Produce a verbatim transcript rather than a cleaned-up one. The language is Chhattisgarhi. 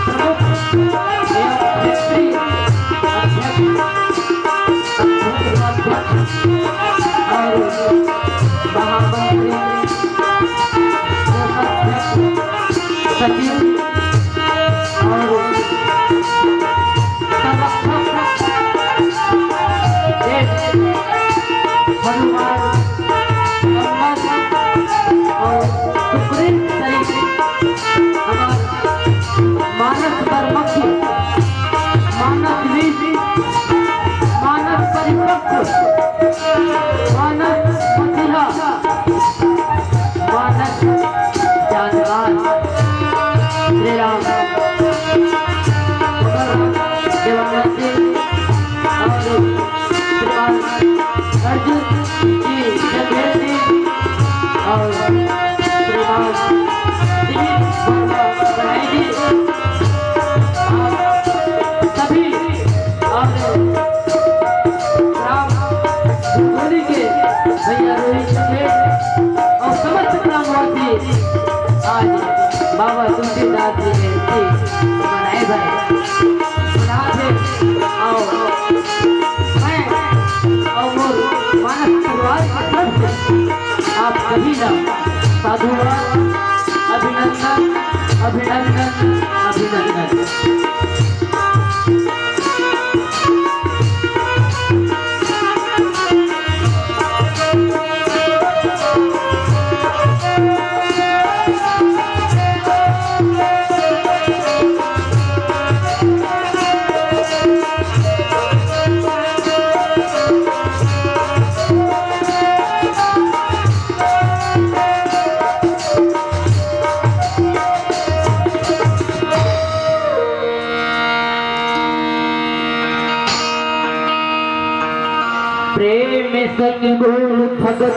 प्रमुख एवं क्षेत्रीय अध्यक्ष, अध्यक्ष और महामंत्री, कोषाध्यक्ष, सचिव और संरक्षक, एक हनुमान और सुग्रीव तरीके हमार मानस कर्मठ, मानस वीर, मानस परिपक्व, मानस मसीहा, मानस जानकार श्री राम देवानंद जी और श्रीमान अर्जुन जी, जंगेल जी और श्रीमान दिलीप वर्मा कढ़ाई जी, आप सभी और ग्राम भुरगोली के भैया रोहित जी और समस्त ग्रामवासी आज बाबा तुलसीदास जी के जयंती मनाए बर मनात हे। अउ मैं अउ मोर मानस परिवार के तरफ से आप सभी ला साधुवाद, अभिनंदन, अभिनंदन, अभिनंदन। प्रेम संग गुण भगत